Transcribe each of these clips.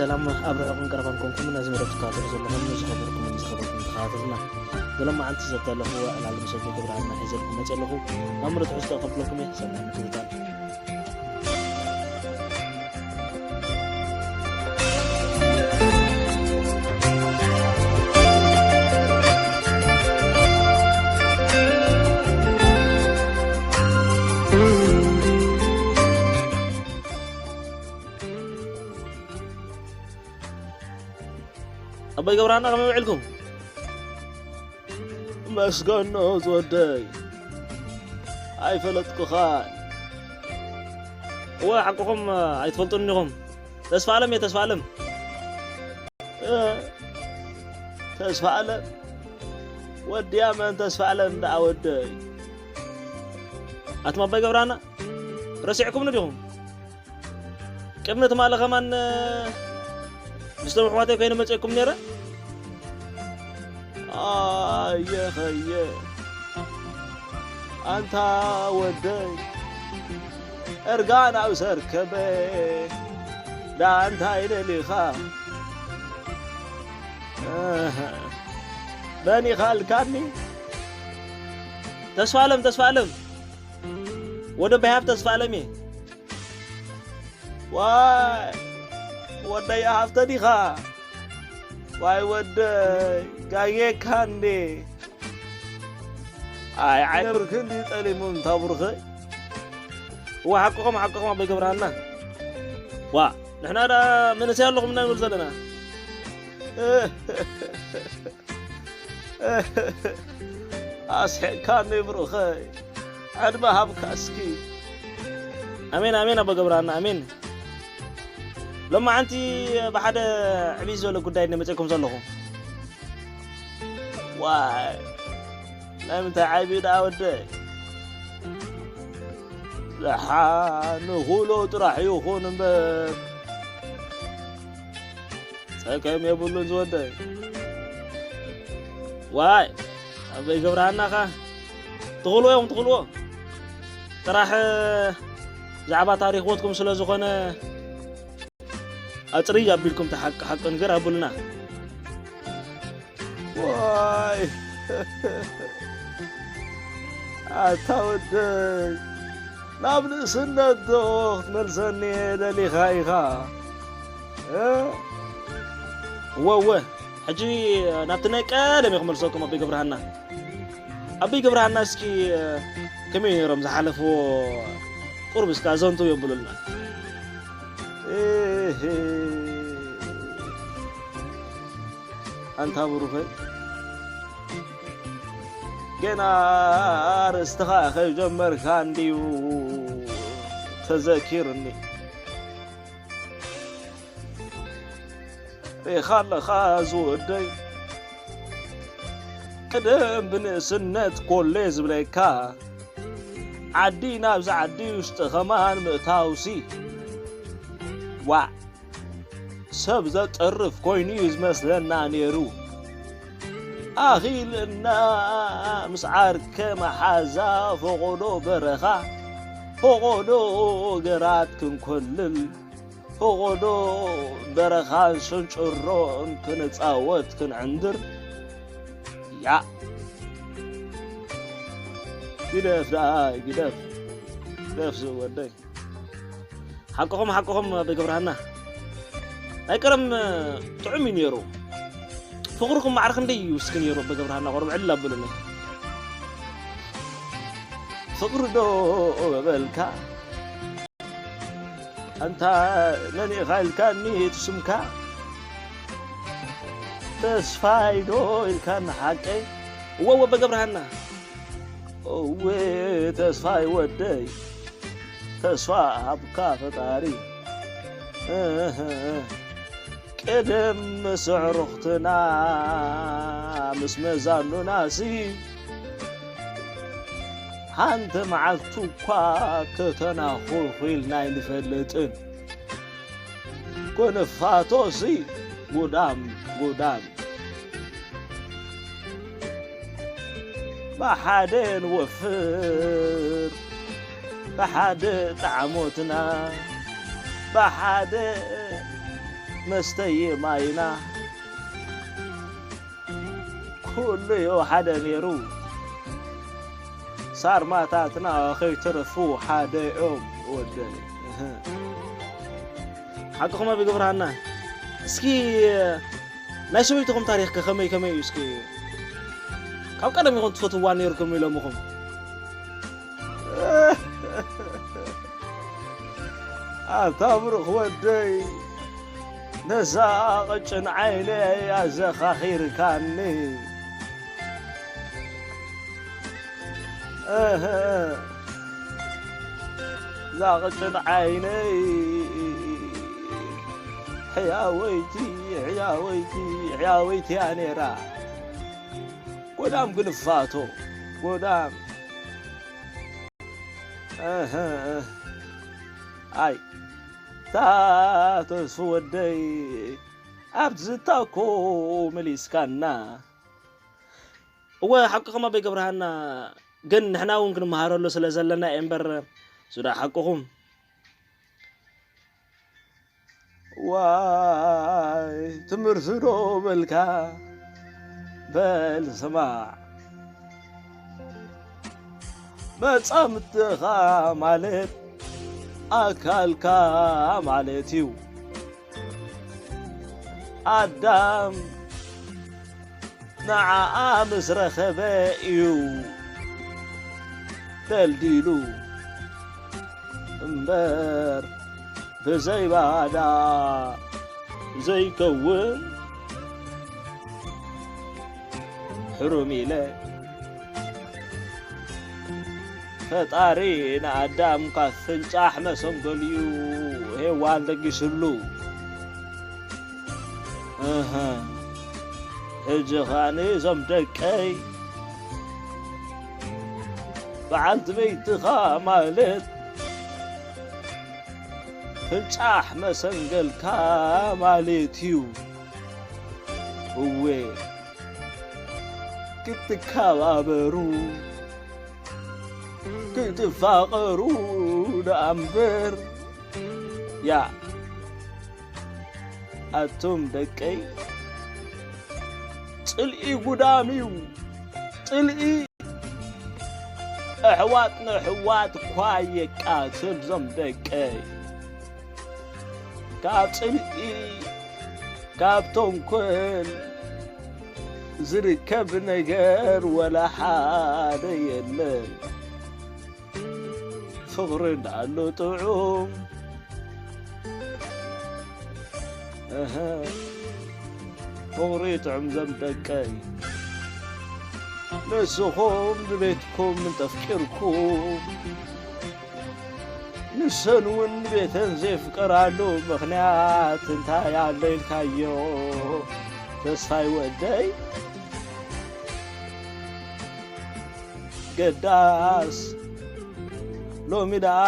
ሰላም ኣብ ርሑቕን ቀረባን ኮንኩም ነዚ መደብ ትከታተሉ ዘለኹም ዝኸበርኩምን ዝኸበርኩም ተኸታተልና፣ ብሎማዓንቲ ዘዳለኹዎ ዕላል ምስ ኣቦይ ገብረሃና ሒዘልኩም መፅእ ኣለኹ። ናብ ምርት ትሕዝቶ ከብለኩም እየ። ሰናይ ምክትታል። ኣቦይ ገብረሃና ከመይ ውዒልኩም? መስገኖ ዝወደይ፣ ኣይፈለጥኩኻን። እወ፣ ሓቅኹም ኣይትፈልጡን ኢኹም። ተስፋ ኣለም እየ፣ ተስፋ ኣለም። እ፣ ተስፋ ኣለም? ወድያ መን ተስፋ ኣለም ደኣ ወደይ? ኣቱም ኣቦይ ገብረሃና፣ ረሲዕኩምኒ ዲኹም? ቅድሚ ትማሊ ከማን ምስቶም ኣሕዋተይ ኮይነ መፅእኩም ነይረ። ኣየ ኸየ ኣንታ ወደይ፣ እርጋን ኣብ ሰርከበ ዳ እንታይ ደሊኻ? መን ኢኻ ኣልካኒ? ተስፋ ኣለም፣ ተስፋ ኣለም፣ ወደ ባይሃብ ተስፋ ኣለም እየ። ዋይ ወደይ ሃፍተ ዲኻ? ዋይ ወደይ ጋጌካ እንዴ? ኣይ ዓይነ ብርክ እንዲ ጠሊሙ እንታ ብርኸ? ዋ ሓቅኹም ሓቅኹም ኣቦይ ገብረሃና። ዋ ንሕና ዳ መንእሰይ ኣለኹም ኢና ንብል ዘለና። ኣስሒቕካኒ ብሩኸይ፣ ዕድመ ሃብካ እስኪ። ኣሜን ኣሜን ኣቦ ገብረሃና ኣሜን። ሎማዓንቲ ብሓደ ዕብይ ዝበለ ጉዳይ እንደ መፅእኩም ዘለኹ። ዋይ ናይ ምንታይ ዓይቢ ደኣ ወደይ? ደሓ ንኹሎ ጥራሕ ይኹን እምበር ጸገም የብሉን ዝወደይ። ዋይ ኣበይ ገብረሃናኻ ትኽልዎ ኢኹም ትኽልዎ። ጥራሕ ብዛዕባ ታሪኽ ሞትኩም ስለ ዝኾነ ኣጽርይ ኣቢልኩም ተሓቂ ሓቂ ንገር ኣቡልና። ዋይ ኣታ ወደይ ናብ ንእስነት ዶ ክትመልሰኒ ደሊኻ ኢኻ? እ? እወ እወ ሕጂ ናብቲ ናይ ቀደም እየ ክመልሰኩም ኣቦይ ገብረሃና። ኣቦይ ገብረሃና እስኪ ከመይ ነይሮም ዝሓለፍዎ ቁርብ እስካ ዘንቱ የብሉልና። እህ፣ ኣንታ ብሩኸይ ገና ኣርእስትኻ ከይጀመርካ እንድዩ ተዘኪርኒ። ርኢኻ ኣለኻ ዝወደይ፣ ቀደም ብንእስነት ኮሌ ዝብለካ ዓዲ ናብዚ ዓዲ ውሽጢ ኸማን ምእታውሲ ዋዕ ሰብ ዘጠርፍ ኮይኑ እዩ ዝመስለና ነይሩ። ኣኺልና ምስ ዓርከ መሓዛ ፈቖዶ በረኻ ፈቖዶ ገራት ክንኮልል ፈቖዶ በረኻን ሽንጭሮን ክንጻወት ክንዕንድር ያእ ግደፍ ደኣ ግደፍ ግደፍ ዝወደይ። ሓቅኹም ሓቅኹም ኣቦይ ገብረሃና ናይ ቀደም ጥዑም እዩ ነይሩ። ፍቕርኩም ማዕረ ክንደይ እዩ እስኪ ነይሩ ኣቦይ ገብረሃና ቆርብ ዕል ኣበሉኒ። ፍቕሪ ዶ በልካ ኣንታ መን ኢኻ ኢልካኒ እቲ ስምካ ተስፋይ ዶ ኢልካኒ ሓቀይ? እወ እወ ኣቦይ ገብረሃና እወ ተስፋይ ወደይ ተስፋ ሃብካ ፈጣሪ። እህ፣ ቅድም ምስ ኣዕሩኽትና ምስ መዛኑናሲ ሓንቲ መዓልቲ እኳ ተተናኹኹ ኢልና ኣይንፈልጥን። ክንፋቶሲ ጉዳም ጉዳም ብሓደ ንወፍር ብሓደ ጣዕሞትና ብሓደ መስተይ ማይና፣ ኩሉ ዮ ሓደ ነይሩ። ሳርማታትና ከይተረፉ ሓደ እዮም ወደይ። እህ። ሓቅኹም ኣብ ይገብርሃና። እስኪ ናይ ሰበይትኹም ታሪኽ ከ ከመይ ከመይ እዩ? እስኪ ካብ ቀደም ይኹን ትፈትዋ ነይርኩም ኢሎምኹም? ኣታ ብሩኽ ወደይ፣ ነዛ ቐጭን ዓይነይ ኣዘኻኺርካኒ። እህ፣ እዛ ቐጭን ዓይነይ ሕያወይቲ፣ ሕያወይቲ፣ ሕያወይቲ እያ ነይራ። ጎዳም ግንፋቶ፣ ጎዳም። እህ፣ ኣይ፣ ታ ተስፉ ወደይ፣ ኣብ ዝታኮ መሊስካና። እወ፣ ሓቅኹም ኣበይ ገብረሃና፣ ግን ንሕና እውን ክንመሃረሉ ስለ ዘለና እየ እምበር፣ ሱዳ ሓቅኹም። ዋይ፣ ትምህርቲ ዶ በልካ? በል ስማዕ። መጻምድትኻ ማለት ኣካልካ ማለት እዩ። ኣዳም ንዓኣ ምስ ረኸበ እዩ ደልዲሉ እምበር፣ ብዘይ ባዳ ዘይከውን ሕሩም ኢለ። ፈጣሪ ንኣዳም ካብ ፍንጫሕ መሰንገሊኡ ሄዋን ለጊስሉ። እህ፣ ሕጂ ኸኣኒ እዞም ደቀይ፣ በዓልቲ ቤትኻ ማለት ፍንጫሕ መሰንገልካ ማለት እዩ። እወ፣ ክትከባበሩ፣ ክትፋቐሩ ደኣ እምበር። ያ፣ ኣቱም ደቀይ፣ ጽልኢ ጉዳም እዩ። ጽልኢ ኣሕዋት ንኣሕዋት እኳ የቃትል። ዞም ደቀይ፣ ካብ ጽልኢ፣ ካብ ተንኮል ዝርከብ ነገር ወላ ሓደ የለን። ፍቕሪ እንዳሎ ጥዑም። እህ፣ ፍቕሪ ጥዑም ዞም ደቀይ። ንስኹም ንቤትኩም እንተፍቂርኩም፣ ንሰን እውን ንቤተን ዘየፍቀራሉ ምኽንያት እንታይ ኣሎ ኢልካዮ? ተስፋይ ወደይ። ገዳስ ሎሚ ደኣ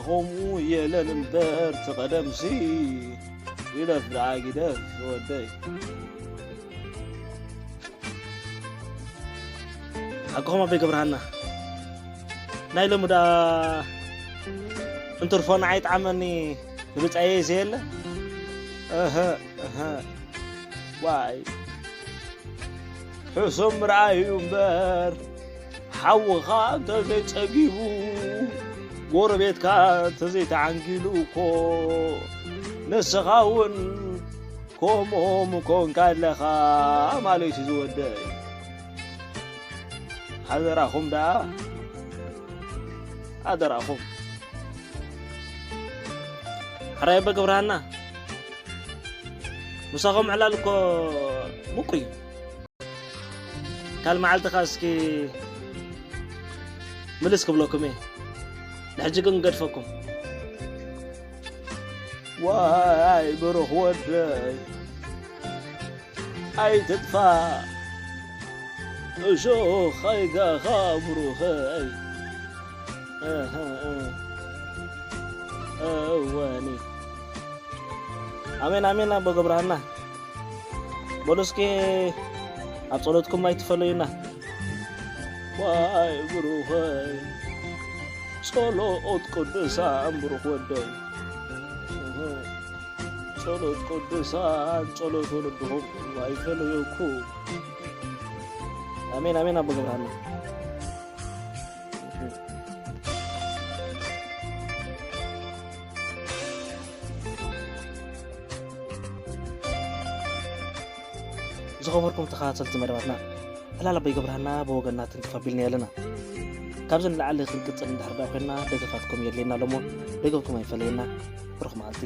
ኸምኡ የለን እምበር፣ ትቐደምሲ ይለፍ ደኣ ግደፍ ወደይ። ሓቅኹም ኣበይ ገብረሃና። ናይ ሎሚ ደኣ እንትርፎ ንዓይ ጣዕመኒ ንብጻየይ ዘየለ። እህ፣ እህ። ዋይ። ሕሱም ምርኣይ እዩ እምበር፣ ሓውኻ እንተዘይጸጊቡ፣ ጎረቤትካ እንተዘይተዓንጊሉ እኮ፣ ንስኻ እውን ከምኦም ኮንካ ኣለኻ ማለት እዩ ዝወደይ። ሓደራኹም ደኣ፣ ሓደራኹም። ሕራይ ኣበ ገብረሃና፣ ምሳኹም ዕላል እኮ ምቁር እዩ። ካል መዓልቲ ኸኣ እስኪ ምልስ ክብለኩም እየ። ንሕጂ ግን ገድፈኩም። ዋይ ብሩኽ ወደይ፣ ኣይትጥፋእ እሾኽ ኣይጋኻ ብሩኸይ። እህ፣ እህ። እወኒ። ኣሜን፣ ኣሜን ኣቦ ገብረሃና። በሉ እስኪ ኣብ ጸሎትኩም ኣይትፈለዩና። ዋይ ብሩኸይ፣ ጸሎት ቅዱሳን ብሩኽ ወደይ። እህ። ጸሎት ቅዱሳን ጸሎት ወለድኹም ኣይፈለየኩም። ኣሜን ኣሜን። ኣቦ ገብረሃና ዝኸበርኩም ተኸታተልቲ መደባትና፣ ዕላል ኣቦይ ገብረሃና ብወገንና ትንክፍ ኣቢልና ኣለና። ካብዚ ንላዕሊ ክንቅጽል እንድሕር ደኣ ኮይንና ደገፋትኩም የድልየና ኣሎ እሞ ደገፍኩም ኣይፈለየና። ብሩኽ መዓልቲ።